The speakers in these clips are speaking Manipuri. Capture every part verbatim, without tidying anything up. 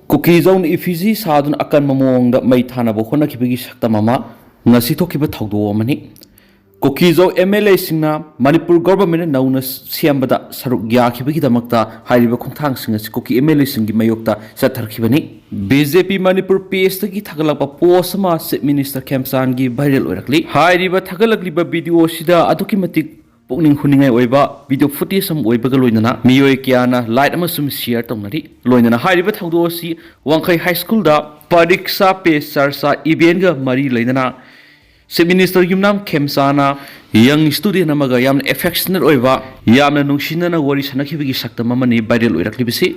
ꯀꯨꯀꯤꯖꯧꯅ ꯏꯐꯤꯖꯤ ꯁꯥꯗꯨꯅ ꯑꯀꯟꯕ ꯃꯑꯣꯡꯗ ꯃꯩ ꯊꯥꯅꯕ ꯍꯣꯠꯅꯈꯤꯕꯒꯤ ꯁꯛꯇꯝ ꯑꯃ ꯉꯁꯤ ꯊꯣꯛꯈꯤꯕ ꯊꯧꯗꯣꯛ ꯑꯃꯅꯤ꯫ ꯀꯨꯀꯤꯖꯧ ꯑꯦꯝ ꯑꯦꯜ ꯑꯦꯁꯤꯡꯅ ꯃꯅꯤꯄꯨꯔ ꯒꯣꯚꯔꯟꯃꯦꯟꯠꯅ ꯅꯧꯅ ꯁꯦꯝꯕꯗ ꯁꯔꯨꯛ ꯌꯥꯈꯤꯕꯒꯤꯗꯃꯛꯇ ꯍꯥꯏꯔꯤꯕ ꯈꯣꯡꯊꯥꯡꯁꯤꯡ ꯑꯁꯤ ꯀꯨꯀꯤ ꯑꯦꯝ ꯑꯦꯜ ꯑꯦꯁꯤꯡꯒꯤ ꯃꯥꯌꯣꯛꯇ ꯆꯠꯊꯔꯛꯈꯤꯕꯅꯤ꯫ ꯕꯤ ꯖꯦ ꯄꯤ ꯃꯅꯤꯄꯨꯔ ꯄꯦꯖꯇꯒꯤ ꯊꯥꯒꯠꯂꯛꯄ ꯄꯣꯁ ꯑꯃ ꯆꯤꯐ ꯃꯤꯅꯤꯁꯇꯔ ꯈꯦꯝꯆꯥꯟꯒꯤ ꯚꯥꯏꯔꯦꯜ ꯑꯣꯏꯔꯛꯂꯤ꯫ ꯍꯥꯏꯔꯤꯕ ꯊꯥꯒꯠꯂꯛꯂꯤꯕ ꯚꯤꯗꯤꯑꯣ ꯑꯁꯤꯗ ꯑꯗꯨꯛꯀꯤ ꯃꯇꯤꯛ ꯄꯨꯛꯅꯤꯡ ꯍꯨꯅꯤꯡꯉꯥꯏ ꯑꯣꯏꯕ ꯚꯤꯗꯤꯑꯣ ꯐꯨꯇꯦꯖ ꯑꯃ ꯑꯣꯏꯕꯒ ꯂꯣꯏꯅꯅ ꯃꯤꯑꯣꯏ ꯀꯌꯥꯅ ꯂꯥꯏꯛ ꯑꯃꯁꯨꯡ ꯁꯤꯌꯔ ꯇꯧꯅꯔꯤ꯫ ꯂꯣꯏꯅꯅ ꯍꯥꯏꯔꯤꯕ ꯊꯧꯗꯣꯛ ꯑꯁꯤ ꯋꯥꯡꯈꯩ ꯍꯥꯏ ꯁ꯭ꯀꯨꯜꯗ ꯄꯔꯤꯛꯁꯥ ꯄꯦ ꯆꯔꯆꯥ ꯏꯚꯦꯟꯒ ꯃꯔꯤ ꯂꯩꯅꯅ ꯆꯤꯐ ꯃꯤꯅꯤꯁꯇꯔ ꯌꯨꯝꯅꯥꯝ ꯈꯦꯝꯆꯥꯅ ꯌꯪ ꯁ꯭ꯇꯨꯗꯦꯟꯠ ꯑꯃꯒ ꯌꯥꯝꯅ ꯑꯦꯐꯦꯛꯁꯅꯦꯠ ꯑꯣꯏꯕ, ꯌꯥꯝꯅ ꯅꯨꯡꯁꯤꯅꯅ ꯋꯥꯔꯤ ꯁꯥꯟꯅꯈꯤꯕꯒꯤ ꯁꯛꯇꯝ ꯑꯃꯅꯤ ꯚꯥꯏꯔꯦꯜ ꯑꯣꯏꯔꯛꯂꯤꯕꯁꯤ꯫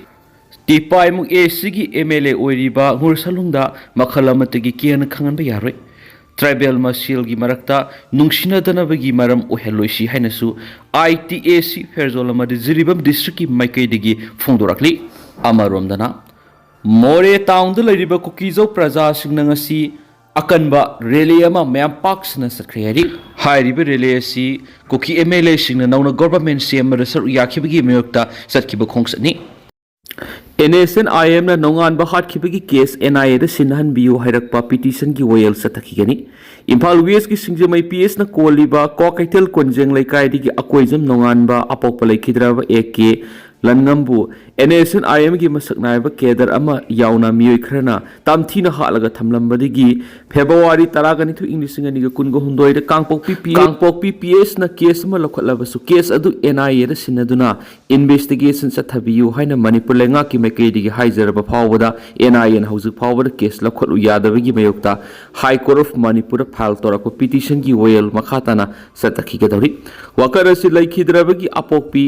ꯇꯤꯄꯥꯏꯃꯨꯛ ꯑꯦ ꯁꯤꯒꯤ ꯑꯦꯝ ꯑꯦꯜ ꯑꯦ ꯑꯣꯏꯔꯤꯕ ꯉꯨꯔꯁꯂꯨꯡꯗ ꯃꯈꯜ ꯑꯃꯠꯇꯒꯤ ꯀꯦꯅ ꯈꯪꯍꯟꯕ ꯌꯥꯔꯣꯏ꯫ ꯇ꯭ꯔꯥꯏꯕꯦꯜ ꯃꯁꯦꯜꯒꯤ ꯃꯔꯛꯇ ꯅꯨꯡꯁꯤꯅꯗꯅꯕꯒꯤ ꯃꯔꯝ ꯑꯣꯏꯍꯜꯂꯣꯏꯁꯤ ꯍꯥꯏꯅꯁꯨ ꯑꯥꯏ ꯇꯤ ꯑꯦ ꯁꯤ ꯐꯦꯔꯖꯣꯜ ꯑꯃꯗꯤ ꯖꯤꯔꯤꯕꯥꯝ ꯗꯤꯁꯇ꯭ꯔꯤꯛꯀꯤ ꯃꯥꯏꯀꯩꯗꯒꯤ ꯐꯣꯡꯗꯣꯔꯛꯂꯤ꯫ ꯑꯃꯔꯣꯝꯗꯅ, ꯃꯣꯔꯦ ꯇꯥꯎꯟꯗ ꯂꯩꯔꯤꯕ ꯀꯨꯀꯤꯖꯧ ꯄ꯭ꯔꯖꯥꯁꯤꯡꯅ ꯉꯁꯤ ꯑꯀꯟꯕ ꯔꯦꯂꯤ ꯑꯃ ꯃꯌꯥꯝ ꯄꯥꯛ ꯁꯟꯅ ꯆꯠꯈ꯭ꯔꯦ ꯍꯥꯏꯔꯤ꯫ ꯍꯥꯏꯔꯤꯕ ꯔꯦꯂꯤ ꯑꯁꯤ ꯀꯨꯀꯤ ꯑꯦꯝ ꯑꯦꯜ ꯑꯦꯁꯤꯡꯅ ꯅꯧꯅ ꯒꯣꯚꯔꯟꯃꯦꯟꯠ ꯁꯦꯝꯕꯗ ꯁꯔꯨꯛ ꯌꯥꯈꯤꯕꯒꯤ ꯃꯥꯌꯣꯛꯇ ꯆꯠꯈꯤꯕ ꯈꯣꯡꯆꯠꯅꯤ꯫ ꯑꯦꯟ ꯑꯦꯁ ꯑꯦꯟ ꯑꯥꯏ ꯑꯦꯝꯅ ꯅꯣꯡꯉꯥꯟꯕ ꯍꯥꯠꯈꯤꯕꯒꯤ ꯀꯦꯁ ꯑꯦꯟ ꯑꯥꯏ ꯑꯦꯗ ꯁꯤꯟꯅꯍꯟꯕꯤꯌꯨ ꯍꯥꯏꯔꯛꯄ ꯄꯤꯇꯤꯁꯟꯒꯤ ꯋꯥꯌꯦꯜ ꯆꯠꯊꯈꯤꯒꯅꯤ꯫ ꯏꯝꯐꯥꯜ ꯋꯦꯁꯀꯤ ꯁꯤꯡꯖꯃꯩ ꯄꯤ ꯑꯦꯁꯅ ꯀꯣꯜꯂꯤꯕ ꯀ꯭ꯋꯥꯀꯩꯊꯦꯜ ꯀꯣꯟꯖꯦꯡ ꯂꯩꯀꯥꯏꯗꯒꯤ ꯑꯀꯣꯏꯖꯝ ꯅꯣꯡꯉꯥꯟꯕ ꯑꯄꯣꯛꯄ ꯂꯩꯈꯤꯗ꯭ꯔꯕ A K ꯂꯟꯉꯝꯕꯨ and S N ꯑꯥꯏ ꯑꯦꯝꯒꯤ ꯃꯁꯛ ꯅꯥꯏꯕ ꯀꯦꯗꯔ ꯑꯃ ꯌꯥꯎꯅ ꯃꯤꯑꯣꯏ ꯈꯔꯅ ꯇꯝꯊꯤꯅ ꯍꯥꯠꯂꯒ ꯊꯝꯂꯝꯕꯗꯒꯤ ꯐꯦꯕ꯭ꯔꯨꯋꯥꯔꯤ ꯇꯔꯥꯒ ꯅꯤꯊꯣꯏ, ꯏꯪ ꯂꯤꯁꯤꯡ ꯑꯅꯤꯒ ꯀꯨꯟꯒ ꯍꯨꯝꯗꯣꯏꯗ ꯀꯥꯡꯄꯣꯛꯄꯤ ꯄꯤ-, ꯀꯥꯡꯄꯣꯛꯄꯤ ꯄꯤ ꯑꯦꯁꯅ ꯀꯦꯁ ꯑꯃ ꯂꯧꯈꯠꯂꯕꯁꯨ, ꯀꯦꯁ ꯑꯗꯨ ꯑꯦꯟ ꯑꯥꯏ ꯑꯦꯗ ꯁꯤꯟꯅꯗꯨꯅ ꯏꯟꯚꯦꯁꯇꯤꯒꯦꯁꯟ ꯆꯠꯊꯕꯤꯌꯨ ꯍꯥꯏꯅ ꯃꯅꯤꯄꯨꯔ ꯂꯩꯉꯥꯛꯀꯤ ꯃꯥꯏꯀꯩꯗꯒꯤ ꯍꯥꯏꯖꯔꯕ ꯐꯥꯎꯕꯗ, ꯑꯦꯟ ꯑꯥꯏ ꯑꯦꯅ ꯍꯧꯖꯤꯛ ꯐꯥꯎꯕꯗ ꯀꯦꯁ ꯂꯧꯈꯠꯂꯨ ꯌꯥꯗꯕꯒꯤ ꯃꯥꯌꯣꯛꯇ ꯍꯥꯏ ꯀꯣꯔꯠ ꯑꯣꯐ ꯃꯅꯤꯄꯨꯔꯗ ꯐꯥꯏꯜ ꯇꯧꯔꯛꯄ ꯄꯤꯇꯤꯁꯟꯒꯤ ꯋꯥꯌꯦꯜ ꯃꯈꯥ ꯇꯥꯅ ꯆꯠꯊꯈꯤꯒꯗꯧꯔꯤ꯫ ꯋꯥꯀꯠ ꯑꯁꯤ ꯂꯩꯈꯤꯗ꯭ꯔꯕꯒꯤ ꯑꯄꯣꯛꯄꯤ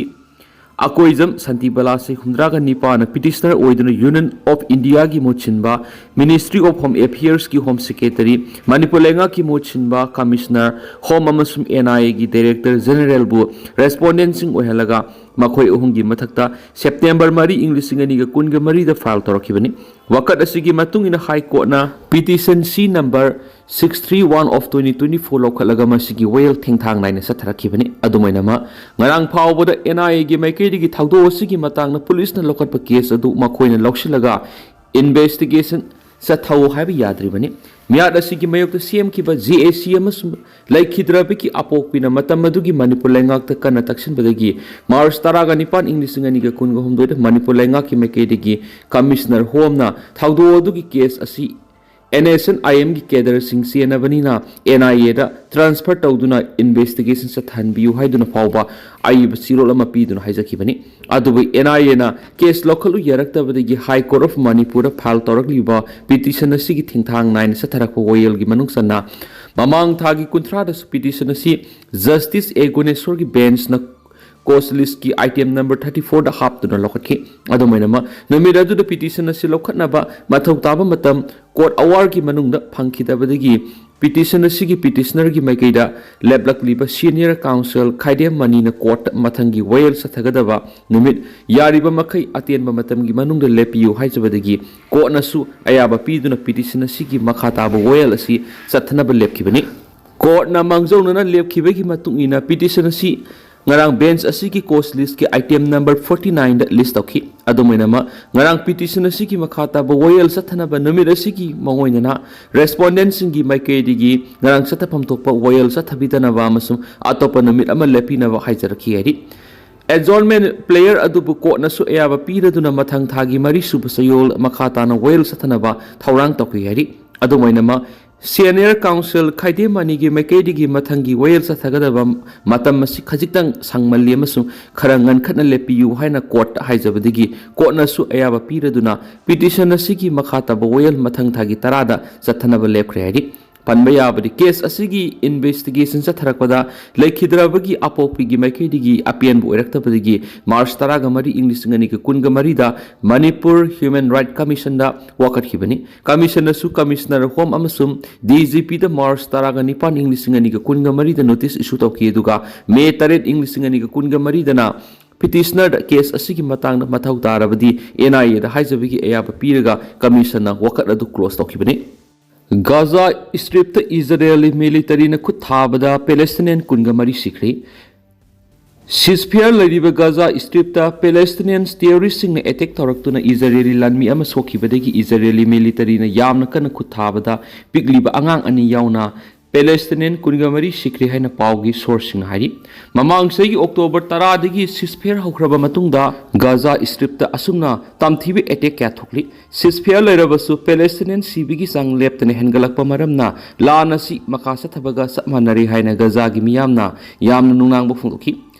ꯑꯀꯣꯏꯖꯝ ꯁꯥꯟꯇꯤꯕꯂꯥ ꯁꯤ ꯍꯨꯝꯗ꯭ꯔꯥꯒ ꯅꯤꯄꯥꯟꯅ ꯄꯤꯇꯤꯁꯅꯔ ꯑꯣꯏꯗꯨꯅ ꯌꯨꯅꯤꯌꯟ ꯑꯣꯐ ꯏꯟꯗꯤꯌꯥꯒꯤ ꯃꯍꯨꯠ ꯁꯤꯟꯕ, ꯃꯤꯅꯤꯁꯇ꯭ꯔꯤ ꯑꯣꯐ ꯍꯣꯝ ꯑꯦꯐꯤꯌꯔꯁꯀꯤ ꯍꯣꯝ ꯁꯦꯀ꯭ꯔꯦꯇꯔꯤ, ꯃꯅꯤꯄꯨꯔ ꯂꯩꯉꯥꯛꯀꯤ ꯃꯍꯨꯠ ꯁꯤꯟꯕ ꯀꯃꯤꯁꯅꯔ ꯍꯣꯝ ꯑꯃꯁꯨꯡ ꯑꯦꯟ ꯑꯥꯏ ꯑꯦꯒꯤ ꯗꯥꯏꯔꯦꯛꯇꯔ ꯖꯦꯅꯔꯦꯜꯕꯨ ꯔꯦꯁꯄꯣꯟꯗꯦꯟꯠꯁꯤꯡ ꯑꯣꯏꯍꯜꯂꯒ ꯃꯈꯣꯏ ꯑꯍꯨꯝꯒꯤ ꯃꯊꯛꯇ ꯁꯦꯞꯇꯦꯝꯕꯔ ꯃꯔꯤ, ꯏꯪ ꯂꯤꯁꯤꯡ ꯑꯅꯤꯒ ꯀꯨꯟꯒ ꯃꯔꯤꯗ ꯐꯥꯏꯜ ꯇꯧꯔꯛꯈꯤꯕꯅꯤ꯫ ꯋꯥꯀꯠ ꯑꯁꯤꯒꯤ ꯃꯇꯨꯡ ꯏꯟꯅ ꯍꯥꯏ ꯀꯣꯔꯠꯅ ꯄꯤꯇꯤꯁꯟ ꯁꯤ number six three one of twenty twenty-four ꯂꯧꯈꯠꯂꯒ ꯃꯁꯤꯒꯤ ꯋꯥꯌꯦꯜ ꯊꯦꯡꯊꯥꯡ ꯅꯥꯏꯅ ꯆꯠꯊꯔꯛꯈꯤꯕꯅꯤ꯫ ꯑꯗꯨꯝ ꯑꯣꯏꯅꯃꯛ, ꯉꯔꯥꯡ ꯐꯥꯎꯕꯗ ꯑꯦꯟ ꯑꯥꯏ ꯑꯦꯒꯤ ꯃꯥꯏꯀꯩꯗꯒꯤ ꯊꯧꯗꯣꯛ ꯑꯁꯤꯒꯤ ꯃꯇꯥꯡꯗ ꯄꯨꯂꯤꯁꯅ ꯂꯧꯈꯠꯄ ꯀꯦꯁ ꯑꯗꯨ ꯃꯈꯣꯏꯅ ꯂꯧꯁꯤꯜꯂꯒ ꯏꯟꯚꯦꯁꯇꯤꯒꯦꯁꯟ ꯆꯠꯊꯧ ꯍꯥꯏꯕ ꯌꯥꯗ꯭ꯔꯤꯕꯅꯤ꯫ ꯃꯤꯍꯥꯠ ꯑꯁꯤꯒꯤ ꯃꯥꯌꯣꯛꯇ ꯁꯦꯝꯈꯤꯕ ꯖꯦ ꯑꯦ ꯁꯤ ꯑꯃꯁꯨꯡ ꯂꯩꯈꯤꯗ꯭ꯔꯕꯒꯤ ꯑꯄꯣꯛꯄꯤꯅ ꯃꯇꯝ ꯑꯗꯨꯒꯤ ꯃꯅꯤꯄꯨꯔ ꯂꯩꯉꯥꯛꯇ ꯀꯟꯅ ꯇꯛꯁꯤꯟꯕꯗꯒꯤ ꯃꯥꯔꯆ ꯇꯔꯥꯒ ꯅꯤꯄꯥꯟ ꯏꯪ ꯂꯤꯁꯤꯡ ꯑꯅꯤꯒ ꯀꯨꯟꯒ ꯍꯨꯝꯗꯣꯏꯗ ꯃꯅꯤꯄꯨꯔ ꯂꯩꯉꯥꯛꯀꯤ ꯃꯥꯏꯀꯩꯗꯒꯤ ꯀꯃꯤꯁꯅꯔ ꯍꯣꯝꯅ ꯊꯧꯗꯣꯛ ꯑꯗꯨꯒꯤ ꯀꯦꯁ ꯑꯁꯤ ꯑꯦꯟ ꯑꯦꯁ ꯑꯦꯟ ꯑꯥꯏ ꯑꯦꯝꯒꯤ ꯀꯦꯗꯔꯁꯤꯡ ꯆꯦꯟꯅꯕꯅꯤꯅ ꯑꯦꯟ ꯑꯥꯏ ꯑꯦꯗ ꯇ꯭ꯔꯥꯟꯁꯐꯔ ꯇꯧꯗꯨꯅ ꯏꯟꯚꯦꯁꯇꯤꯒꯦꯁꯟ ꯆꯠꯊꯍꯟꯕꯤꯌꯨ ꯍꯥꯏꯗꯨꯅ ꯐꯥꯎꯕ ꯑꯏꯕ ꯆꯦꯔꯣꯜ ꯑꯃ ꯄꯤꯗꯨꯅ ꯍꯥꯏꯖꯈꯤꯕꯅꯤ꯫ ꯑꯗꯨꯕꯨ ꯑꯦꯟ ꯑꯥꯏ ꯑꯦꯅ ꯀꯦꯁ ꯂꯧꯈꯠꯂꯨ ꯌꯥꯔꯛꯇꯕꯗꯒꯤ ꯍꯥꯏ ꯀꯣꯔꯠ ꯑꯣꯐ ꯃꯅꯤꯄꯨꯔꯗ ꯐꯥꯏꯜ ꯇꯧꯔꯛꯂꯤꯕ ꯄꯤꯇꯤꯁꯟ ꯑꯁꯤꯒꯤ ꯊꯤꯡꯊꯥꯡ ꯅꯥꯏꯅ ꯆꯠꯊꯔꯛꯄ ꯋꯥꯌꯦꯜꯒꯤ ꯃꯅꯨꯡ ꯆꯟꯅ ꯃꯃꯥꯡ ꯊꯥꯒꯤ ꯀꯨꯟꯊ꯭ꯔꯥꯗꯁꯨ ꯄꯤꯇꯤꯁꯟ ꯑꯁꯤ ꯖꯁꯇꯤꯁ ꯑꯦ ꯒꯨꯅꯦꯁꯣꯔꯒꯤ ꯕꯦꯟꯁꯅ ꯀꯣꯁ ꯂꯤꯁꯀꯤ ꯑꯥꯏꯇꯦꯝ ꯅꯝꯕꯔ ꯊꯥꯔꯇꯤ ꯐꯣꯔꯗ ꯍꯥꯞꯇꯨꯅ ꯂꯧꯈꯠꯈꯤ꯫ ꯑꯗꯨꯝ ꯑꯣꯏꯅꯃꯛ, ꯅꯨꯃꯤꯠ ꯑꯗꯨꯗ ꯄꯤꯇꯤꯁꯟ ꯑꯁꯤ ꯂꯧꯈꯠꯅꯕ ꯃꯊꯧ ꯇꯥꯕ ꯃꯇꯝ ꯀꯣꯔꯠ ꯑꯋꯥꯔꯒꯤ ꯃꯅꯨꯡꯗ ꯐꯪꯈꯤꯗꯕꯗꯒꯤ ꯄꯤꯇꯤꯁꯟ ꯑꯁꯤꯒꯤ ꯄꯤꯇꯤꯁꯅꯔꯒꯤ ꯃꯥꯏꯀꯩꯗ ꯂꯦꯞꯂꯛꯂꯤꯕ ꯁꯤꯅꯤꯌꯔ ꯀꯥꯎꯟꯁꯤꯜ ꯈꯥꯏꯗꯦꯝ ꯃꯅꯤꯅ ꯀꯣꯔꯠꯇ ꯃꯊꯪꯒꯤ ꯋꯥꯌꯦꯜ ꯆꯠꯊꯒꯗꯕ ꯅꯨꯃꯤꯠ ꯌꯥꯔꯤꯕ ꯃꯈꯩ ꯑꯇꯦꯟꯕ ꯃꯇꯝꯒꯤ ꯃꯅꯨꯡꯗ ꯂꯦꯞꯄꯤꯌꯨ ꯍꯥꯏꯖꯕꯗꯒꯤ ꯀꯣꯔꯠꯅꯁꯨ ꯑꯌꯥꯕ ꯄꯤꯗꯨꯅ ꯄꯤꯇꯤꯁꯟ ꯑꯁꯤꯒꯤ ꯃꯈꯥ ꯇꯥꯕ ꯋꯥꯌꯦꯜ ꯑꯁꯤ ꯆꯠꯊꯅꯕ ꯂꯦꯞꯈꯤꯕꯅꯤ꯫ ꯀꯣꯔꯠꯅ ꯃꯥꯡꯖꯧꯅꯅ ꯂꯦꯞꯈꯤꯕꯒꯤ ꯃꯇꯨꯡ ꯏꯟꯅ ꯄꯤꯇꯤꯁꯟ ꯑꯁꯤ ꯉꯔꯥꯡ ꯕꯦꯟꯆ ꯑꯁꯤꯒꯤ ꯀꯣꯁ ꯂꯤꯁꯀꯤ ꯑꯥꯏꯇꯦꯝ ꯅꯝꯕꯔ ꯐꯣꯔꯇꯤ ꯅꯥꯏꯟꯗ ꯂꯤꯁ ꯇꯧꯈꯤ꯫ ꯑꯗꯨꯝ ꯑꯣꯏꯅꯃꯛ, ꯉꯔꯥꯡ ꯄꯤꯇꯤꯁꯟ ꯑꯁꯤꯒꯤ ꯃꯈꯥ ꯇꯥꯕ ꯋꯥꯌꯦꯜ ꯆꯠꯊꯅꯕ ꯅꯨꯃꯤꯠ ꯑꯁꯤꯒꯤ ꯃꯥꯡꯑꯣꯏꯅꯅ ꯔꯦꯁꯄꯣꯟꯗꯦꯟꯁꯤꯡꯒꯤ ꯃꯥꯏꯀꯩꯗꯒꯤ ꯉꯔꯥꯡ ꯆꯠꯊꯐꯝ ꯊꯣꯛꯄ ꯋꯥꯌꯦꯜ ꯆꯠꯊꯕꯤꯗꯅꯕ ꯑꯃꯁꯨꯡ ꯑꯇꯣꯞꯄ ꯅꯨꯃꯤꯠ ꯑꯃ ꯂꯦꯞꯄꯤꯅꯕ ꯍꯥꯏꯖꯔꯛꯈꯤ ꯍꯥꯏꯔꯤ꯫ ꯑꯦꯖꯣꯔꯟꯃꯦꯟ ꯄ꯭ꯂꯦꯌꯔ ꯑꯗꯨꯕꯨ ꯀꯣꯔꯠꯅꯁꯨ ꯑꯌꯥꯕ ꯄꯤꯔꯗꯨꯅ ꯃꯊꯪ ꯊꯥꯒꯤ ꯃꯔꯤ ꯁꯨꯕ ꯆꯌꯣꯜ ꯃꯈꯥ ꯇꯥꯅ ꯋꯥꯌꯦꯜ ꯆꯠꯊꯅꯕ ꯊꯧꯔꯥꯡ ꯇꯧꯈꯤ ꯍꯥꯏꯔꯤ꯫ ꯑꯗꯨꯝ ꯑꯣꯏꯅꯃꯛ, ꯁꯦꯅꯤꯌꯔ ꯀꯥꯎꯟꯁꯤꯜ ꯈꯥꯏꯗꯦꯝ ꯑꯅꯤꯒꯤ ꯃꯥꯏꯀꯩꯗꯒꯤ ꯃꯊꯪꯒꯤ ꯋꯥꯌꯦꯜ ꯆꯠꯊꯒꯗꯕ ꯃꯇꯝ ꯑꯁꯤ ꯈꯖꯤꯛꯇꯪ ꯁꯥꯡꯃꯜꯂꯤ ꯑꯃꯁꯨꯡ ꯈꯔ ꯉꯟꯈꯠꯅ ꯂꯦꯞꯄꯤꯌꯨ ꯍꯥꯏꯅ ꯀꯣꯔꯠꯇ ꯍꯥꯏꯖꯕꯗꯒꯤ ꯀꯣꯔꯠꯅꯁꯨ ꯑꯌꯥꯕ ꯄꯤꯔꯗꯨꯅ ꯄꯤꯇꯤꯁꯟ ꯑꯁꯤꯒꯤ ꯃꯈꯥ ꯇꯥꯕ ꯋꯥꯌꯦꯜ ꯃꯊꯪ ꯊꯥꯒꯤ ꯇꯔꯥꯗ ꯆꯠꯊꯅꯕ ꯂꯦꯞꯈ꯭ꯔꯦ ꯍꯥꯏꯔꯤ꯫ ꯄꯟꯕ ꯌꯥꯕꯗꯤ, ꯀꯦꯁ ꯑꯁꯤꯒꯤ ꯏꯟꯚꯦꯁꯇꯤꯒꯦꯁꯟ ꯆꯠꯊꯔꯛꯄꯗ ꯂꯩꯈꯤꯗ꯭ꯔꯕꯒꯤ ꯑꯄꯣꯛꯄꯤꯒꯤ ꯃꯥꯏꯀꯩꯗꯒꯤ ꯑꯄꯦꯟꯕ ꯑꯣꯏꯔꯛꯇꯕꯗꯒꯤ ꯃꯥꯔꯆ ꯇꯔꯥꯒ ꯃꯔꯤ ꯏꯪ ꯂꯤꯁꯤꯡ ꯑꯅꯤꯒ ꯀꯨꯟꯒ ꯃꯔꯤꯗ ꯃꯅꯤꯄꯨꯔ ꯍ꯭ꯌꯨꯃꯦꯟ ꯔꯥꯏꯠ ꯀꯃꯤꯁꯟꯗ ꯋꯥꯀꯠꯈꯤꯕꯅꯤ꯫ ꯀꯃꯤꯁꯟꯅꯁꯨ ꯀꯃꯤꯁꯅꯔ ꯍꯣꯝ ꯑꯃꯁꯨꯡ ꯗꯤ ꯖꯤ ꯄꯤꯗ ꯃꯥꯔꯆ ꯇꯔꯥꯒ ꯅꯤꯄꯥꯟ ꯏꯪ ꯂꯤꯁꯤꯡ ꯑꯅꯤꯒ ꯀꯨꯟꯒ ꯃꯔꯤꯗ ꯅꯣꯇꯤꯁ ꯏꯁꯨ ꯇꯧꯈꯤ, ꯑꯗꯨꯒ ꯃꯦ ꯇꯔꯦꯠ ꯏꯪ ꯂꯤꯁꯤꯡ ꯑꯅꯤꯒ ꯀꯨꯟꯒ ꯃꯔꯤꯗꯅ ꯄꯤꯇꯤꯁꯅꯔꯗ ꯀꯦꯁ ꯑꯁꯤꯒꯤ ꯃꯇꯥꯡꯗ ꯃꯊꯧ ꯇꯥꯔꯕꯗꯤ ꯑꯦꯟ ꯑꯥꯏ ꯑꯦꯗ ꯍꯥꯏꯖꯕꯒꯤ ꯑꯌꯥꯕ ꯄꯤꯔꯒ ꯀꯃꯤꯁꯟꯅ ꯋꯥꯀꯠ ꯑꯗꯨ ꯀ꯭ꯂꯣꯖ ꯇꯧꯈꯤꯕꯅꯤ꯫ ꯒꯥꯖꯥ ꯁ꯭ꯇ꯭ꯔꯤꯞꯇ ꯏꯖꯔꯦꯜꯒꯤ ꯃꯤꯂꯤꯇꯔꯤꯅ ꯈꯨꯠ ꯊꯥꯕꯗ ꯄꯦꯂꯦꯁꯇꯤꯅꯤꯌꯟ ꯀꯨꯟꯒ ꯃꯔꯤ ꯁꯤꯈ꯭ꯔꯦ꯫ ꯁꯤꯖꯐꯤꯌꯔ ꯂꯩꯔꯤꯕ ꯒꯥꯖꯥ ꯁ꯭ꯇ꯭ꯔꯤꯞꯇ ꯄꯦꯂꯦꯁꯇꯤꯅꯤꯌꯟꯁ ꯇꯦꯔꯣꯔꯤꯁꯁꯤꯡꯅ ꯑꯦꯇꯦꯛ ꯇꯧꯔꯛꯇꯨꯅ ꯏꯖꯔꯦꯂꯤ ꯂꯥꯟꯃꯤ ꯑꯃ ꯁꯣꯛꯈꯤꯕꯗꯒꯤ ꯏꯖꯔꯦꯂꯤ ꯃꯤꯂꯤꯇꯔꯤꯅ ꯌꯥꯝꯅ ꯀꯟꯅ ꯈꯨꯠ ꯊꯥꯕꯗ ꯄꯤꯛꯂꯤꯕ ꯑꯉꯥꯡ ꯑꯅꯤ ꯌꯥꯎꯅ ꯄꯦꯂꯦꯁꯇꯤꯅꯤꯌꯟ ꯀꯨꯟꯒ ꯃꯔꯤ ꯁꯤꯈ꯭ꯔꯦ ꯍꯥꯏꯅ ꯄꯥꯎꯒꯤ ꯁꯣꯔꯁꯁꯤꯡꯅ ꯍꯥꯏꯔꯤ꯫ ꯃꯃꯥꯡ ꯆꯍꯤꯒꯤ ꯑꯣꯛꯇꯣꯕꯔ ꯇꯔꯥꯗꯒꯤ ꯁꯤꯖꯐꯤꯌꯔ ꯍꯧꯈ꯭ꯔꯕ ꯃꯇꯨꯡꯗ ꯒꯥꯖꯥ ꯁ꯭ꯇ꯭ꯔꯤꯞꯇ ꯑꯁꯨꯝꯅ ꯇꯝꯊꯤꯕ ꯑꯦꯇꯦꯛ ꯀꯌꯥ ꯊꯣꯛꯂꯤ꯫ ꯁꯤꯖꯐꯤꯌꯔ ꯂꯩꯔꯕꯁꯨ ꯄꯦꯂꯦꯁꯇꯤꯅꯤꯌꯟ ꯁꯤꯕꯒꯤ ꯆꯥꯡ ꯂꯦꯞꯇꯅ ꯍꯦꯟꯒꯠꯂꯛꯄ ꯃꯔꯝꯅ ꯂꯥꯟ ꯑꯁꯤ ꯃꯈꯥ ꯆꯠꯊꯕꯒ ꯆꯞ ꯃꯥꯟꯅꯔꯦ ꯍꯥꯏꯅ ꯒꯥꯖꯥꯒꯤ ꯃꯤꯌꯥꯝꯅ ꯌꯥꯝꯅ ꯅꯨꯡꯅꯥꯡꯕ ꯐꯣꯡꯗꯣꯛꯈꯤ꯫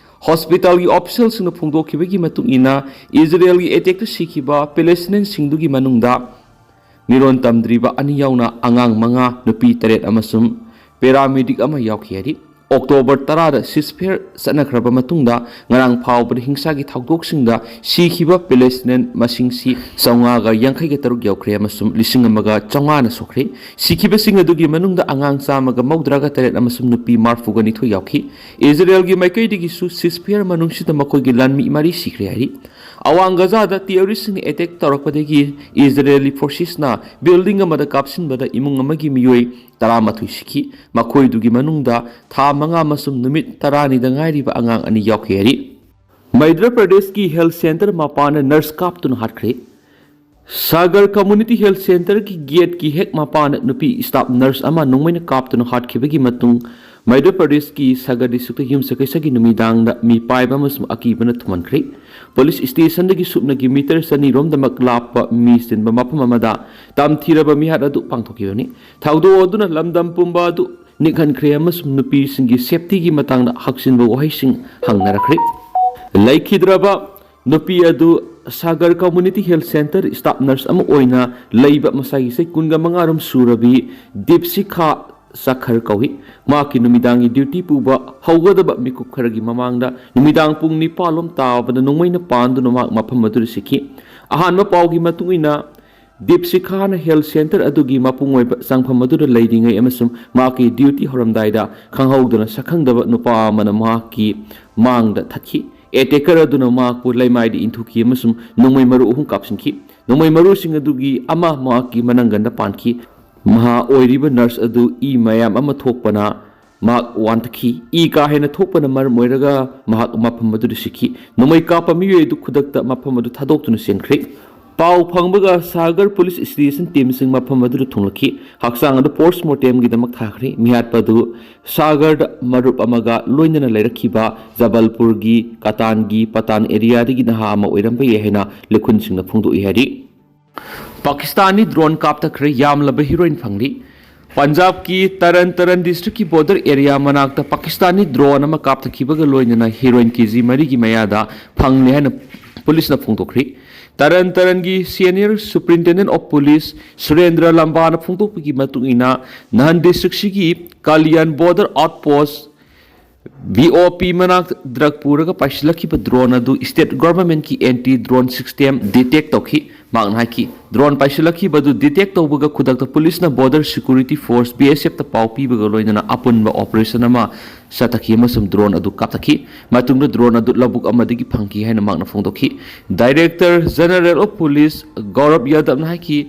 ꯍꯣꯁꯄꯤꯇꯥꯜꯒꯤ ꯑꯣꯐꯤꯁꯤꯌꯦꯜꯁꯤꯡꯅ ꯐꯣꯡꯗꯣꯛꯈꯤꯕꯒꯤ ꯃꯇꯨꯡ ꯏꯟꯅ, ꯏꯖꯔꯦꯜꯒꯤ ꯑꯦꯇꯦꯛꯇ ꯁꯤꯈꯤꯕ ꯄꯦꯂꯦꯁꯇꯤꯅꯤꯌꯟꯁꯤꯡꯗꯨꯒꯤ ꯃꯅꯨꯡꯗ ꯃꯤꯔꯣꯟ ꯇꯝꯗ꯭ꯔꯤꯕ ꯑꯅꯤ ꯌꯥꯎꯅ ꯑꯉꯥꯡ ꯃꯉꯥ, ꯅꯨꯄꯤ ꯇꯔꯦꯠ ꯑꯃꯁꯨꯡ ꯄꯦꯔꯥꯃꯦꯗꯤꯛ ꯑꯃ ꯌꯥꯎꯈꯤ ꯍꯥꯏꯔꯤ꯫ ꯑꯣꯛꯇꯣꯕꯔ ꯇꯔꯥꯗ ꯁꯤꯖꯐꯤꯌꯔ ꯆꯠꯅꯈ꯭ꯔꯕ ꯃꯇꯨꯡꯗ ꯉꯔꯥꯡ ꯐꯥꯎꯕꯗ ꯍꯤꯡꯁꯥꯒꯤ ꯊꯧꯗꯣꯛꯁꯤꯡꯗ ꯁꯤꯈꯤꯕ ꯄꯦꯂꯦꯁꯇꯤꯅꯤꯌꯟ ꯃꯁꯤꯡꯁꯤ ꯆꯥꯝꯃꯉꯥꯒ ꯌꯥꯡꯈꯩꯒ ꯇꯔꯨꯛ ꯌꯧꯈ꯭ꯔꯦ ꯑꯃꯁꯨꯡ ꯂꯤꯁꯤꯡ ꯑꯃꯒ ꯆꯥꯝꯃꯉꯥꯅ ꯁꯣꯛꯈ꯭ꯔꯦ꯫ ꯁꯤꯈꯤꯕꯁꯤꯡ ꯑꯗꯨꯒꯤ ꯃꯅꯨꯡꯗ ꯑꯉꯥꯡ ꯆꯥꯝꯃꯒ ꯃꯧꯗ꯭ꯔꯥꯒ ꯇꯔꯦꯠ ꯑꯃꯁꯨꯡ ꯅꯨꯄꯤ ꯃꯔꯤꯐꯨꯒ ꯅꯤꯊꯣꯏ ꯌꯥꯎꯈꯤ꯫ ꯏꯖꯔꯦꯜꯒꯤ ꯃꯥꯏꯀꯩꯗꯒꯤꯁꯨ ꯁꯤꯖꯐꯤꯌꯔ ꯃꯅꯨꯡꯁꯤꯗ ꯃꯈꯣꯏꯒꯤ ꯂꯥꯟꯃꯤ ꯃꯔꯤ ꯁꯤꯈ꯭ꯔꯦ ꯍꯥꯏꯔꯤ꯫ ꯑꯋꯥꯡ ꯒꯖꯥꯗ ꯇꯦꯔꯣꯔꯤꯁꯁꯤꯡꯅ ꯑꯦꯇꯦꯛ ꯇꯧꯔꯛꯄꯗꯒꯤ ꯏꯖꯔꯦꯂꯤ ꯐꯣꯔꯁꯦꯁꯅ ꯕꯤꯜꯗꯤꯡ ꯑꯃꯗ ꯀꯥꯞꯁꯤꯟꯕꯗ ꯏꯃꯨꯡ ꯑꯃꯒꯤ ꯃꯤꯑꯣꯏ ꯇꯔꯥꯃꯥꯊꯣꯏ ꯁꯤꯈꯤ꯫ ꯃꯈꯣꯏꯗꯨꯒꯤ ꯃꯅꯨꯡꯗ ꯊꯥ ꯃꯉꯥ ꯑꯃꯁꯨꯡ ꯅꯨꯃꯤꯠ ꯇꯔꯥꯅꯤꯗ ꯉꯥꯏꯔꯤꯕ ꯑꯉꯥꯡ ꯑꯅꯤ ꯌꯥꯎꯈꯤ ꯍꯥꯏꯔꯤ꯫ ꯃꯩꯗ꯭ꯔ ꯄ꯭ꯔꯗꯦꯁꯀꯤ ꯍꯦꯜꯊ ꯁꯦꯟꯇꯔ ꯃꯄꯥꯟꯗ ꯅꯔꯁ ꯀꯥꯞꯇꯨꯅ ꯍꯥꯠꯈ꯭ꯔꯦ꯫ ꯁꯥꯒꯔ ꯀꯝꯃ꯭ꯌꯨꯅꯤꯇꯤ ꯍꯦꯜꯊ ꯁꯦꯟꯇꯔꯒꯤ ꯒꯦꯠꯀꯤ ꯍꯦꯛ ꯃꯄꯥꯟꯗ ꯅꯨꯄꯤ ꯁ꯭ꯇꯥꯐ ꯅꯔꯁ ꯑꯃ ꯅꯣꯡꯃꯩꯅ ꯀꯥꯞꯇꯨꯅ ꯍꯥꯠꯈꯤꯕꯒꯤ ꯃꯇꯨꯡ, ꯃꯩꯗ꯭ꯔ ꯄ꯭ꯔꯗꯦꯁꯀꯤ ꯁꯥꯒꯔ ꯗꯤꯁꯇ꯭ꯔꯤꯛꯇ ꯌꯨꯝꯁꯀꯩꯁꯒꯤ ꯅꯨꯃꯤꯗꯥꯡꯗ ꯃꯤ ꯄꯥꯏꯕ ꯑꯃꯁꯨꯡ ꯑꯀꯤꯕꯅ ꯊꯨꯝꯍꯟꯈ꯭ꯔꯦ꯫ ꯄꯨꯂꯤꯁ ꯁ꯭ꯇꯦꯁꯟꯗꯒꯤ ꯁꯨꯞꯅꯒꯤ ꯃꯤꯇꯔ ꯆꯅꯤ ꯔꯣꯝꯗꯃꯛ ꯂꯥꯞꯄ ꯃꯤ ꯆꯤꯟꯕ ꯃꯐꯝ ꯑꯃꯗ ꯇꯝꯊꯤꯔꯕ ꯃꯤꯍꯥꯠ ꯑꯗꯨ ꯄꯥꯡꯊꯣꯛꯈꯤꯕꯅꯤ꯫ ꯊꯧꯗꯣꯛ ꯑꯗꯨꯅ ꯂꯝꯗꯝ ꯄꯨꯝꯕ ꯑꯗꯨ ꯅꯤꯛꯍꯟꯈ꯭ꯔꯦ ꯑꯃꯁꯨꯡ ꯅꯨꯄꯤꯁꯤꯡꯒꯤ ꯁꯦꯐꯇꯤꯒꯤ ꯃꯇꯥꯡꯗ ꯍꯛꯆꯤꯟꯕ ꯋꯥꯍꯩꯁꯤꯡ ꯍꯪꯅꯔꯛꯈ꯭ꯔꯦ꯫ ꯂꯩꯈꯤꯗ꯭ꯔꯕ ꯅꯨꯄꯤ ꯑꯗꯨ Sagar community health centre staff nurse ꯑꯃ ꯑꯣꯏꯅ ꯂꯩꯕ ꯃꯁꯥꯒꯤ ꯆꯍꯤ ꯀꯨꯟꯒ ꯃꯉꯥ ꯔꯣꯝ ꯁꯨꯔꯕꯤ ꯗꯤꯞꯁꯤꯈꯥ ꯆꯥꯈꯔ ꯀꯧꯏ꯫ ꯃꯍꯥꯛꯀꯤ ꯅꯨꯃꯤꯗꯥꯡꯒꯤ ꯗ꯭ꯌꯨꯇꯤ ꯄꯨꯕ ꯍꯧꯒꯗꯕ ꯃꯤꯀꯨꯞ ꯈꯔꯒꯤ ꯃꯃꯥꯡꯗ ꯅꯨꯃꯤꯗꯥꯡ ꯄꯨꯡ ꯅꯤꯄꯥꯜ ꯂꯣꯝ ꯇꯥꯕꯗ ꯅꯣꯡꯃꯩꯅ ꯄꯥꯟꯗꯨꯅ ꯃꯍꯥꯛ ꯃꯐꯝ ꯑꯗꯨꯗ ꯁꯤꯈꯤ꯫ ꯑꯍꯥꯟꯕ ꯄꯥꯎꯒꯤ ꯃꯇꯨꯡ ꯏꯟꯅ, ꯗꯤꯞꯁꯤꯈꯥꯅ ꯍꯦꯜꯊ ꯁꯦꯟꯇꯔ ꯑꯗꯨꯒꯤ ꯃꯄꯨꯡ ꯑꯣꯏꯕ ꯆꯪꯐꯝ ꯑꯗꯨꯗ ꯂꯩꯔꯤꯉꯩ ꯑꯃꯁꯨꯡ ꯃꯍꯥꯛꯀꯤ ꯗ꯭ꯌꯨꯇꯤ ꯍꯧꯔꯝꯗꯥꯏꯗ ꯈꯪꯍꯧꯗꯅ ꯁꯛꯈꯪꯗꯕ ꯅꯨꯄꯥ ꯑꯃꯅ ꯃꯍꯥꯛꯀꯤ ꯃꯥꯡꯗ ꯊꯠꯈꯤ꯫ ꯑꯦꯇꯦꯀꯔ ꯑꯗꯨꯅ ꯃꯍꯥꯛꯄꯨ ꯂꯩꯃꯥꯏꯗ ꯏꯟꯊꯨꯈꯤ ꯑꯃꯁꯨꯡ ꯅꯣꯡꯃꯩ ꯃꯔꯨ ꯑꯍꯨꯝ ꯀꯥꯞꯁꯤꯟꯈꯤ꯫ ꯅꯣꯡꯃꯩ ꯃꯔꯨꯁꯤꯡ ꯑꯗꯨꯒꯤ ꯑꯃ ꯃꯍꯥꯛꯀꯤ ꯃꯅꯪꯒꯟꯗ ꯄꯥꯟꯈꯤ꯫ ꯃꯍꯥ ꯑꯣꯏꯔꯤꯕ ꯅꯔꯁ ꯑꯗꯨ ꯏ ꯃꯌꯥꯝ ꯑꯃ ꯊꯣꯛꯄꯅ ꯃꯍꯥꯛ ꯋꯥꯟꯊꯈꯤ꯫ ꯏ ꯀꯥ ꯍꯦꯟꯅ ꯊꯣꯛꯄꯅ ꯃꯔꯝ ꯑꯣꯏꯔꯒ ꯃꯍꯥꯛ ꯃꯐꯝ ꯑꯗꯨꯗ ꯁꯤꯈꯤ꯫ ꯅꯣꯡꯃꯩ ꯀꯥꯞꯄ ꯃꯤꯑꯣꯏ ꯑꯗꯨ ꯈꯨꯗꯛꯇ ꯃꯐꯝ ꯑꯗꯨ ꯊꯥꯗꯣꯛꯇꯨꯅ ꯆꯦꯟꯈ꯭ꯔꯦ꯫ ꯄꯥꯎ ꯐꯪꯕꯒ ꯁꯥꯒꯔ ꯄꯨꯂꯤꯁ ꯁ꯭ꯇꯦꯁꯟ ꯇꯤꯝꯁꯤꯡ ꯃꯐꯝ ꯑꯗꯨꯗ ꯊꯨꯡꯂꯛꯈꯤ꯫ ꯍꯛꯆꯥꯡ ꯑꯗꯨ ꯄꯣꯁꯠꯃꯣꯔꯇꯦꯝꯒꯤꯗꯃꯛ ꯊꯥꯈ꯭ꯔꯦ꯫ ꯃꯤꯍꯥꯠꯄ ꯑꯗꯨ ꯁꯥꯒꯔꯗ ꯃꯔꯨꯞ ꯑꯃꯒ ꯂꯣꯏꯅꯅ ꯂꯩꯔꯛꯈꯤꯕ ꯖꯕꯜꯄꯨꯔꯒꯤ ꯀꯥꯇꯥꯟꯒꯤ ꯄꯇꯥꯟ ꯑꯦꯔꯤꯌꯥꯗꯒꯤ ꯅꯍꯥ ꯑꯃ ꯑꯣꯏꯔꯝꯕ ꯌꯥꯏ ꯍꯥꯏꯅ ꯂꯤꯈꯨꯟꯁꯤꯡꯅ ꯐꯣꯡꯗꯣꯛꯏ ꯍꯥꯏꯔꯤ꯫ ꯄꯥꯀꯤꯁꯇꯥꯟꯅꯤ ꯗ꯭ꯔꯣꯟ ꯀꯥꯞꯊꯈ꯭ꯔꯦ, ꯌꯥꯝꯂꯕ ꯍꯤꯔꯣꯏꯟ ꯐꯪꯂꯤ꯫ ꯄꯟꯖꯥꯕꯀꯤ ꯇꯔꯟ ꯇꯔꯟ ꯗꯤꯁꯇ꯭ꯔꯤꯛꯀꯤ ꯕꯣꯔꯗꯔ ꯑꯦꯔꯤꯌꯥ ꯃꯅꯥꯛꯇ ꯄꯥꯀꯤꯁꯇꯥꯅꯤ ꯗ꯭ꯔꯣꯟ ꯑꯃ ꯀꯥꯞꯊꯈꯤꯕꯒ ꯂꯣꯏꯅꯅ ꯍꯤꯔꯣꯏꯟ ꯀꯦ ꯖꯤ ꯃꯔꯤꯒꯤ ꯃꯌꯥꯗ ꯐꯪꯂꯦ ꯍꯥꯏꯅ ꯄꯨꯂꯤꯁꯅ ꯐꯣꯡꯗꯣꯛꯈ꯭ꯔꯤ꯫ ꯇꯔꯟ ꯇꯔꯟꯒꯤ Senior Superintendent of Police Surendra ꯂꯝꯕꯥꯅ ꯐꯣꯡꯗꯣꯛꯄꯒꯤ ꯃꯇꯨꯡ ꯏꯟꯅ, ꯅꯍꯥꯟ ꯗꯤꯁꯇ꯭ꯔꯤꯛꯁꯤꯒꯤ ꯀꯥꯂꯤꯌꯥꯟ ꯕꯣꯔꯗꯔ ꯑꯥꯎꯠꯄꯣꯁ, ꯕꯤ ꯑꯣ ꯄꯤ, ꯃꯅꯥꯛꯇ ꯗ꯭ꯔꯒ ꯄꯨꯔꯒ ꯄꯥꯏꯁꯤꯜꯂꯛꯈꯤꯕ ꯗ꯭ꯔꯣꯟ ꯑꯗꯨ ꯁ꯭ꯇꯦꯠ ꯒꯣꯚꯔꯟꯃꯦꯟꯠꯀꯤ ꯑꯦꯟꯇꯤ ꯗ꯭ꯔꯣꯟ ꯁꯤꯁꯇꯦꯝ ꯗꯤꯇꯦꯛ ꯇꯧꯈꯤ꯫ ꯃꯍꯥꯛꯅ ꯍꯥꯏꯈꯤ, ꯗ꯭ꯔꯣꯟ ꯄꯥꯏꯁꯤꯜꯂꯛꯈꯤꯕ ꯑꯗꯨ ꯗꯤꯇꯦꯛ ꯇꯧꯕꯒ ꯈꯨꯗꯛꯇ ꯄꯨꯂꯤꯁꯅ ꯕꯣꯔꯗꯔ ꯁꯦꯀ꯭ꯌꯨꯔꯤꯇꯤ ꯐꯣꯔꯁ, ꯕꯤ ꯑꯦꯁ ꯑꯦꯐꯇ ꯄꯥꯎ ꯄꯤꯕꯒ ꯂꯣꯏꯅꯅ ꯑꯄꯨꯟꯕ ꯑꯣꯄꯔꯦꯁꯟ ꯑꯃ ꯆꯠꯊꯈꯤ ꯑꯃꯁꯨꯡ ꯗ꯭ꯔꯣꯟ ꯑꯗꯨ ꯀꯥꯞꯊꯈꯤ꯫ ꯃꯇꯨꯡꯗ ꯗ꯭ꯔꯣꯟ ꯑꯗꯨ ꯂꯧꯕꯨꯛ ꯑꯃꯗꯒꯤ ꯐꯪꯈꯤ ꯍꯥꯏꯅ ꯃꯍꯥꯛꯅ ꯐꯣꯡꯗꯣꯛꯈꯤ꯫ Director General of Police ꯒꯧꯔꯕ ꯌꯥꯗꯕꯅ ꯍꯥꯏꯈꯤ,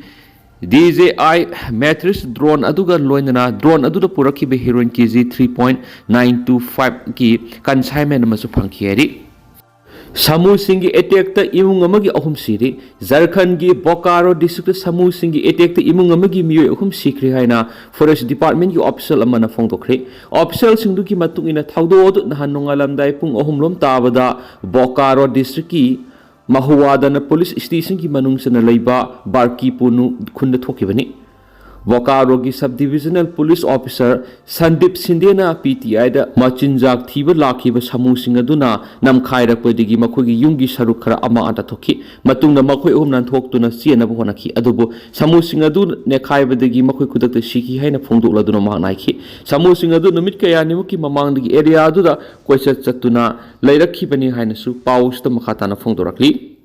ꯗꯤ ꯖꯦ ꯑꯥꯏ ꯃꯦꯇ꯭ꯔꯤꯁ ꯗ꯭ꯔꯣꯟ ꯑꯗꯨꯒ ꯂꯣꯏꯅꯅ ꯗ꯭ꯔꯣꯟ ꯑꯗꯨꯗ ꯄꯨꯔꯛꯈꯤꯕ heroin K G three point nine two ꯐꯥꯏꯚꯀꯤ ꯀꯟꯁꯥꯏꯟꯃꯦꯟꯠ ꯑꯃꯁꯨ ꯐꯪꯈꯤ ꯍꯥꯏꯔꯤ꯫ ꯁꯥꯃꯨꯁꯤꯡꯒꯤ ꯑꯦꯇꯦꯛꯇ ꯏꯃꯨꯡ ꯑꯃꯒꯤ ꯑꯍꯨꯝ ꯁꯤꯔꯤ꯫ ꯖꯔꯈꯟꯒꯤ ꯕꯣꯀꯥꯔꯣ ꯗꯤꯁꯇ꯭ꯔꯤꯛꯇ ꯁꯥꯃꯨꯁꯤꯡꯒꯤ ꯑꯦꯇꯦꯛꯇ ꯏꯃꯨꯡ ꯑꯃꯒꯤ ꯃꯤꯑꯣꯏ ꯑꯍꯨꯝ ꯁꯤꯈ꯭ꯔꯦ ꯍꯥꯏꯅ ꯐꯣꯔꯦꯁꯠ ꯗꯤꯄꯥꯔꯠꯃꯦꯟꯠꯀꯤ ꯑꯣꯐꯤꯁꯤꯌꯦꯜ ꯑꯃꯅ ꯐꯣꯡꯗꯣꯛꯈ꯭ꯔꯦ꯫ ꯑꯣꯐꯤꯁꯤꯌꯦꯜꯁꯤꯡꯗꯨꯒꯤ ꯃꯇꯨꯡ ꯏꯟꯅ, ꯊꯧꯗꯣꯛ ꯑꯗꯨ ꯅꯍꯥꯟ ꯅꯣꯡꯉꯥꯜꯂꯝꯗꯥꯏ ꯄꯨꯡ ꯑꯍꯨꯝ ꯂꯣꯝ ꯇꯥꯕꯗ ꯕꯣꯀꯥꯔꯣ ꯗꯤꯁꯇ꯭ꯔꯤꯛꯀꯤ ꯃꯍꯨꯋꯥꯗꯅ ꯄꯨꯂꯤꯁ ꯁ꯭ꯇꯦꯁꯟꯒꯤ ꯃꯅꯨꯡ ꯆꯟꯅ ꯂꯩꯕ ꯕꯥꯔꯀꯤ ꯄꯨꯅꯨ ꯈꯨꯟꯗ ꯊꯣꯛꯈꯤꯕꯅꯤ꯫ ꯕꯣꯀꯥꯔꯣꯒꯤ sub divisional police officer Sandeep ꯁꯤꯟꯗꯦꯅ ꯄꯤ ꯇꯤ ꯑꯥꯏꯗ ꯃꯆꯤꯟꯖꯥꯛ ꯊꯤꯕ ꯂꯥꯛꯈꯤꯕ ꯁꯥꯃꯨꯁꯤꯡ ꯑꯗꯨꯅ ꯅꯝꯈꯥꯏꯔꯛꯄꯗꯒꯤ ꯃꯈꯣꯏꯒꯤ ꯌꯨꯝꯒꯤ ꯁꯔꯨꯛ ꯈꯔ ꯑꯃ ꯇꯥꯊꯣꯛꯈꯤ꯫ ꯃꯇꯨꯡꯗ ꯃꯈꯣꯏ ꯑꯍꯨꯝ ꯅꯥꯟꯊꯣꯛꯇꯨꯅ ꯆꯦꯟꯅꯕ ꯍꯣꯠꯅꯈꯤ, ꯑꯗꯨꯕꯨ ꯁꯥꯃꯨꯁꯤꯡ ꯑꯗꯨ ꯅꯦꯠꯈꯥꯏꯕꯗꯒꯤ ꯃꯈꯣꯏ ꯈꯨꯗꯛꯇ ꯁꯤꯈꯤ ꯍꯥꯏꯅ ꯐꯣꯡꯗꯣꯛꯂꯗꯨꯅ ꯃꯍꯥꯛꯅ ꯍꯥꯏꯈꯤ꯫ ꯁꯥꯃꯨꯁꯤꯡ ꯑꯗꯨ ꯅꯨꯃꯤꯠ ꯀꯌꯥꯅꯤꯃꯨꯛꯀꯤ ꯃꯃꯥꯡꯗꯒꯤ ꯑꯦꯔꯤꯌꯥ ꯑꯗꯨꯗ ꯀꯣꯏꯆꯠ ꯆꯠꯇꯨꯅ ꯂꯩꯔꯛꯈꯤꯕꯅꯤ ꯍꯥꯏꯅꯁꯨ ꯄꯥꯎ ꯑꯁꯤꯗ ꯃꯈꯥ ꯇꯥꯅ ꯐꯣꯡꯗꯣꯔꯛꯂꯤ꯫